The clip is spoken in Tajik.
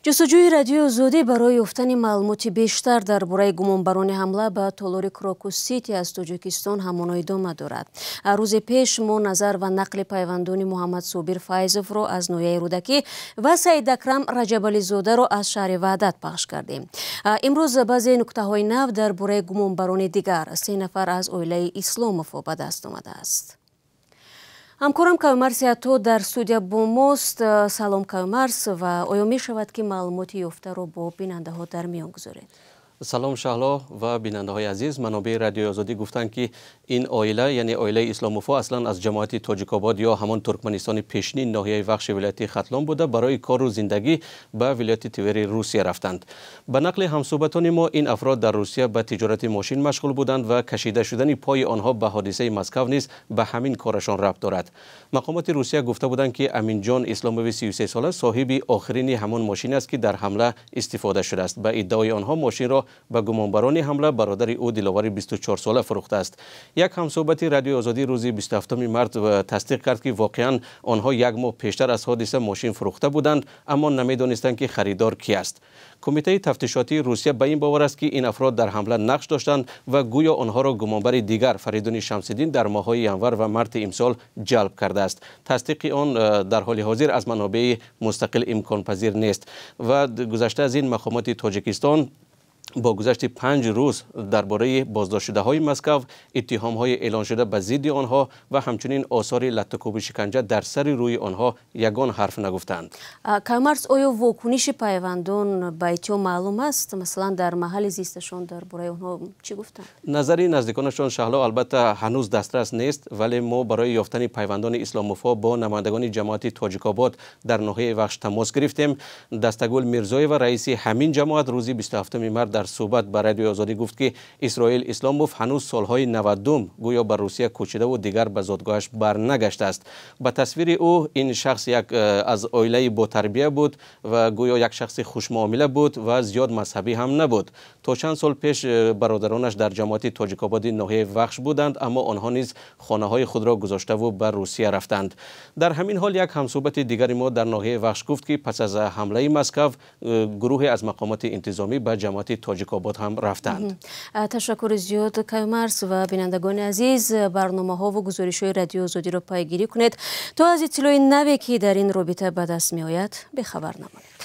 Ҷустуҷӯи Радиои Озодӣ барои ёфтани маълумоти бештар дар бораи гумонбарони ҳамла ба толори Крокус Сити аз Тоҷикистон ҳамоно идома дорад. Рӯзи пеш мо назар ва нақли пайвандони Муҳаммад Собир Файзовро аз ноҳияи Рӯдакӣ ва Саид Акрам Раҷабализодаро аз шаҳри Ваҳдат пахш кардем. Имрӯз баъзе нуктаҳои нав дар бораи гумонбарони дигар, се нафар аз оилаи Исломовҳо, ба даст омадааст. Ҳамкорам Кавмарс Ято дар студия бо мост. Салом, Кавмарс, ва оё мешавад, ки маълумоти ёфтаро бо бинандаҳо дар миён гузоред? Салом, Шаҳло ва бинандаҳои азиз. Манобеи Радиои Озодӣ гуфтанд, ки ин оила, яъне оилаи Исломовҳо, аслан аз ҷамоати Тоҷикобод ё ҳамон Туркманистони пешнин, ноҳияи Вахши вилояти Хатлон буда, барои кору зиндагӣ ба вилояти Твери Русия рафтанд. Ба нақли ҳамсӯҳбатони мо, ин афрод дар Русия ба тиҷорати мошин машғул буданд ва кашида шудани пои онҳо ба ҳодисаи Москав низ ба ҳамин корашон рабт дорад. Мақомоти Русия гуфта буданд, ки Аминҷон Исломови 33 сола соҳиби охирини ҳамон мошин аст, ки дар ҳамла истифода шудааст. Ба иддаои онҳо, мошинро ба гумонбарони ҳамла бародари ӯ Диловари 24 сола фурӯхтааст. Як ҳамсӯҳбати Радиои Озодӣ рӯзи 27 март тасдиқ кард, ки воқеан онҳо як моҳ пештар аз ҳодиса мошин фурӯхта буданд, аммо намедонистанд, ки харидор ки аст. Кумитаи тафтишотии Русия ба ин бовар аст, ки ин афрод дар ҳамла нақш доштанд ва гӯё онҳоро гумонбари дигар, Фаридуни Шамсиддин, дар моҳҳои январ ва марти имсол ҷалб кардааст. Тасдиқи он дар ҳоли ҳозир аз манобеи мустақил имконпазир нест. Ва гузашта аз ин, мақомоти Тоҷикистон бо гузашти 5 рӯз дар бораи боздоштшудаҳои Москав, иттиҳомҳои эълоншуда ба зидди онҳо ва ҳамчунин осори латтукӯби шиканҷа дар сари рӯи онҳо ягон ҳарф нагуфтанд. Кавмарс, оё вокуниши пайвандон ба иттиҳом маълум аст? Масалан, дар маҳалли зисташон дар бораи онҳо чӣ гуфтанд? Назари наздиконашон, Шаҳло, албатта, ҳанӯз дастрас нест, вале мо барои ёфтани пайвандони Исломовҳо бо намояндагони ҷамоати Тоҷикобод дар ноҳияи Вахш тамос гирифтем. Дастагул Мирзоева, раиси ҳамин ҷамоат, рӯзи 27 март дар суҳбат ба Радиои Озодӣ гуфт, ки Исроил Исломов ҳанӯз солҳои 90-ум гӯё ба Русия кӯчидаву дигар ба зодгоҳаш барнагаштааст. Ба тасвири ӯ, ин шахс як аз оилаи ботарбия буд ва гӯё як шахси хушмуомила буд ва зиёд мазҳабӣ ҳам набуд. То чанд сол пеш бародаронаш дар ҷамоати Тоҷикободи ноҳияи Вахш буданд, аммо онҳо низ хонаҳои худро гузоштаву ба Русия рафтанд. Дар ҳамин ҳол, як ҳамсӯҳбати дигари мо дар ноҳияи Вахш гуфт, ки пас аз ҳамлаи Москав гурӯҳе аз мақомоти интизомӣ ба ҷамоати Тоҷикобод ҳам рафтанд. Ташаккури зиёд, Каюмарс. Ва бинандагони азиз, барномаҳову гузоришҳои Радиои Озодиро пайгирӣ кунед, то аз иттилои наве, ки дар ин робита ба даст меояд, бехабар намонед.